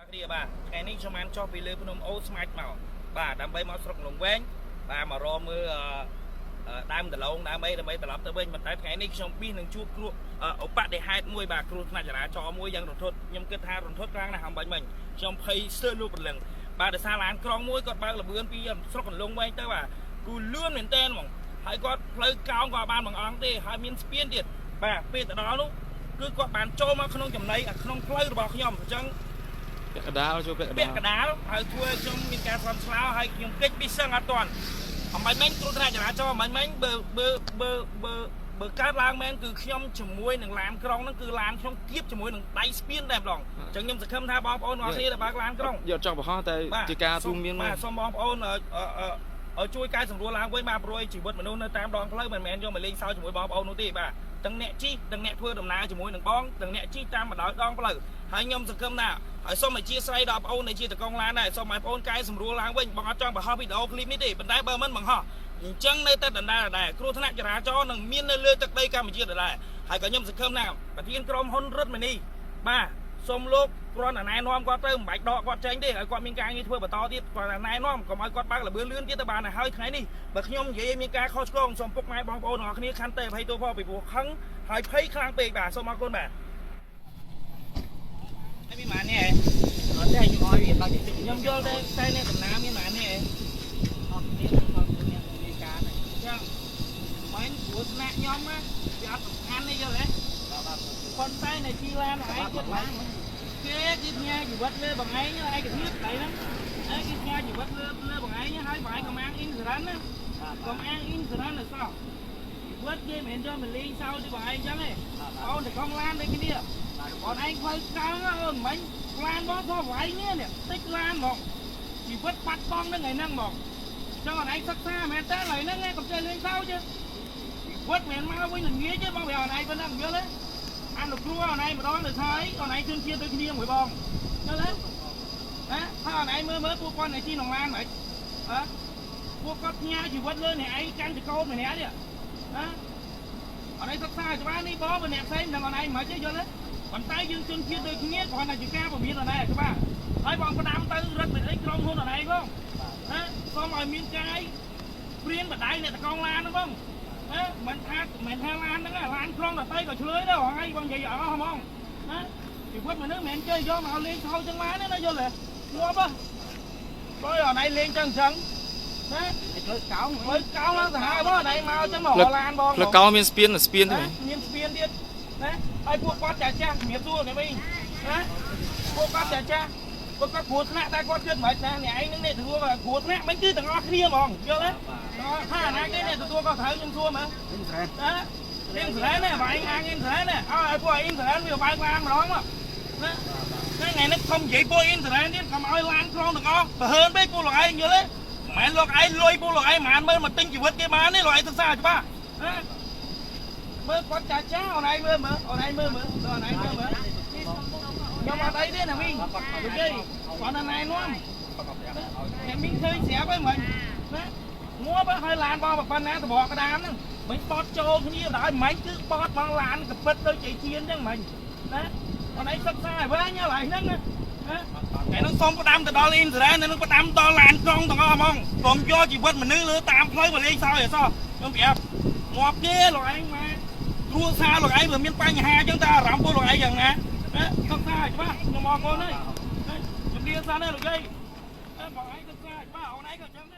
គ្នាបាទថ្ងៃនេះខ្ញុំបានចុះពីលើភ្នំអូស្មាច់មកបាទដើម្បីមកស្រុកលងវែងបាទមករកមើលអឺអឺដើមដលងដើមអីដើម្បីត្រឡប់ទៅវិញប៉ុន្តែថ្ងៃនេះខ្ញុំប៊ីសនឹងជួបគ្រោះឧបទ្ទហេតុមួយបាទគ្រោះថ្នាក់ចរាចរណ៍មួយយ៉ាងរន្ធត់ខ្ញុំគិតថារន្ធត់ខ្លាំងណាស់អំបញ្ញមិញខ្ញុំភ័យស្ទើរលក់ព្រលឹងបាទដោយសារឡានក្រុងមួយគាត់បើកលបឿនពីស្រុកកន្លងវែងទៅបាទគូលឿនមែនតើហ្មងហើយគាត់ផ្លូវកោងក៏បានមួយអង្គទេហើយមានស្ពានទៀតបាទពេលទៅដល់នោះគឺគាត់បានចូលមកក្នុងចំណីក្នុងផ្លូវរបស់ខ្ញុំអញ្ចឹង ពាក់កណ្ដាលចូលពាក់កណ្ ពាក់ ដាល កណ្ដាលហើយធ្វើឲ្យខ្ញុំមានការស្លន់ស្លោហើយខ្ញុំគេចពីសឹងអត់ទាន់អំបញ្ញមិញគ្រោះថ្នាក់ចរាចរណ៍អំបញ្ញមិញបើបើបើបើបើកើតឡើងមែនគឺខ្ញុំជាមួយនឹងឡានក្រុងហ្នឹងគឺឡានខ្ញុំគៀបជាមួយនឹងដៃស្ពានតែម្ដងអញ្ចឹងខ្ញុំសង្ឃឹមថាបងប្អូនទាំងអស់គ្នាដែលបើកឡានក្រុង យកចង់បង្ហោះតែជាការទូមាន បាទសូមបងប្អូនឲ្យជួយកែសម្រួលឡើងវិញបាទព្រោះជីវិតមនុស្សនៅតាមដងផ្លូវមិនមែនយកមកលេងសើចជាមួយបងប្អូននោះទេបាទទាំងអ្នកជិះទាំងអ្នកធ្វើដំណើរជាមួយនឹងបងទាំងអ្នកជិះតាមបណ្ដោយដងផ្លូវហើយខ្ញុំសង្ឃឹមថាហើយសូមអធិស្ឋានដល់បងប្អូនដែលជាតកងឡានដែរសូមឲ្យបងប្អូនកែសម្រួលឡើងវិញបងអត់ចង់បង្ហោះវីដេអូឃ្លីបនេះទេប៉ុន្តែបើមិនបង្ហោះអញ្ចឹងនៅតែដដែលដដែលគ្រោះថ្នាក់ចរាចរណ៍នឹងមាននៅលើទឹកដីកម្ពុជាដដែលហើយក៏ខ្ញុំសង្ឃឹមថាប្រធានក្រុមហ៊ុនរិទ្ធមនីបាទសូមលោកគ្រាន់តែណែនាំគាត់ទៅមិនបាច់ដកគាត់ចេញទេឲ្យគាត់មានការងារធ្វើបន្តទៀតគ្រាន់តែណែនាំកុំឲ្យគាត់បើកលបឿនលឿនទៀតទៅបានហើយថ្ងៃនេះបើខ្ញុំនិយាយឲ្យមានការខុសឆ្គងសូមពុកម៉ែបងប្អូនទាំងអស់គ្នាខន្តីអភ័យទោសផងពីព្រោះខឹងហើយភ័យខ្លាំងពេកបាទសូមអរគុណបាទហើយមានម៉ាននេះហ៎ អត់ទេខ្ញុំឲ្យវាដល់តិច ខ្ញុំយល់តែតែអ្នកដំណើរមានម៉ាននេះហ៎ អត់មានអត់មានមានការហ្នឹង ចឹងមិនគ្រោះថ្នាក់ខ្ញុំណាវាអត់សំខាន់ទេយល់ទេ បាទបាទ ប៉ុន្តែនៅទីឡានឯងគាត់ បាន គេគឺផ្ញើជីវិតលើបងឯងឯកភាពដៃហ្នឹងឯងគឺផ្ញើជីវិតលើលើបងឯងហើយបងឯងកំអាងអ៊ីនស៊ូរ៉ានណាកំអាងអ៊ីនស៊ូរ៉ានឲ្យសោះជីវិតគេមិនមែនយកមកលេងសើចទេបងឯងចឹងទេអូនទៅកងឡានដូចគ្នាបងឯងផ្លូវកើងអូនមិញឡានបងធំបងឯងនេះតិចឡានហ្មងជីវិតបាត់បង់នឹងថ្ងៃហ្នឹងហ្មងចឹងអូនឯងសិក្សាមែនតើថ្ងៃហ្នឹងកុំចេះលេងសើចទេជីវិតមិនមែនមកវិញល្ងាចទេបងប្អូនឯងប៉ុណ្ណឹងយល់ទេ អនុគ្រោះអនឯងម្ដងទៅថាអីអនឯងជឿនជាតិដូចគ្នាមួយបងយល់ទេណាថាអនឯងមើលមើលពួកគាត់នៅទីក្នុងឡានហ្មងហ៎ពួកគាត់ផ្ញើជីវិតលើអ្នកឯងកាន់ចកោតម្នាក់នេះណាអនឯងសិក្សាច្បាស់នេះបងបើអ្នកផ្សេងមិនដឹងអនឯងមិនទេយល់ទេប៉ុន្តែយើងជឿនជាតិដូចគ្នាគ្រាន់តែជាការពមៀនអនឯងច្បាស់ហើយបងផ្ដាំទៅរឹតទៅអីក្រុមហ៊ុនអនឯងផងណាសូមឲ្យមានកាយព្រៀនបដៃអ្នកតកងឡានហ្នឹងបង ណាមិនថាមិនថាឡានហ្នឹងឡានក្រុងដតីក៏ឆ្លើយដែរហងៃបងនិយាយអស់ហ្មងណាជីវិតមនុស្សមិនមែនចេះយកមកលេងថោចឹងបានទេណាយល់ទេងាប់ហ៎បើអនឯងលេងចឹងចឹងណា ផ្លូវកោង បើកោងឡើងសាហាវបងអនឯងមកចឹងមករកឡានបង ផ្លូវកោមានស្ពានស្ពានទេ មានស្ពានទៀតណាហើយពួកគាត់ចាស់ចាស់ជំរាបសួរនេះវិញណាពួកគាត់ចាស់ចាស់ពួកគាត់គ្រោះថ្នាក់តែគាត់គិតមិនណាអ្នកឯងនឹងនេះទទួលគ្រោះថ្នាក់មិនគឺទាំងអស់គ្នាហ្មងយល់ទេថាណាគេនេះទទួលក៏ត្រូវខ្ញុំសួរមើល វិញស្រែ ណាអ៊ីនស្រែនណាបងឯងអាងអ៊ីនស្រែនណាឲ្យពួកអ៊ីនស្រែនវាបើកឡានម្ដងមកណាថ្ងៃនេះកុំនិយាយពួកអ៊ីនស្រែនទៀតកុំឲ្យឡានក្រុងទាំងអស់ប្រហើនពេកពួកលោកឯងយល់ទេមិនមែនលោកឯងលុយពួកលោកឯងមិនមែនមកទិញជីវិតគេបានទេលោកឯងសិក្សាច្បាស់ណាមើលគាត់ចាស់ចាស់អូនឯងមើលមើលអូនឯងមើលមើលអូនឯងមើលមើលខ្ញុំអត់អីទេណាមីងនិយាយគាត់ណែនាំអ្នកមីងឃើញស្រាប់ហើយមិញណាងាប់ហើយឡានបងប៉ុណ្ណាតបកក្តាមហ្នឹងមិញបត់ចូលគ្នាដល់មិញគឺបត់បងឡានកពិតដូចចៃជៀនចឹងមិញណាអូនឯងសិក្សាឲ្យវែងឡើយហ្នឹងណាថ្ងៃនោះសូមផ្ដាំទៅដល់អ៊ីនសរ៉ែននឹងផ្ដាំដល់ឡានក្រុងទាំងអស់ហ្មងកុំយកជីវិតមនុស្សលើតាមផ្លូវមកលេងសើចឲ្យសោះខ្ញុំប្រាប់ងាប់គេលោកឯងមកគ្រួសារលោកឯងវាមានបញ្ហាចឹងតើអារម្មណ៍ពួកលោកឯងយ៉ាងណាណាសិក្សាឲ្យច្បាស់ខ្ញុំអរគុណហើយជំរាបសិនណាលោកយាយបងឯងសិក្សាឲ្យច្បាស់អូនឯងក៏ចឹងដែរ។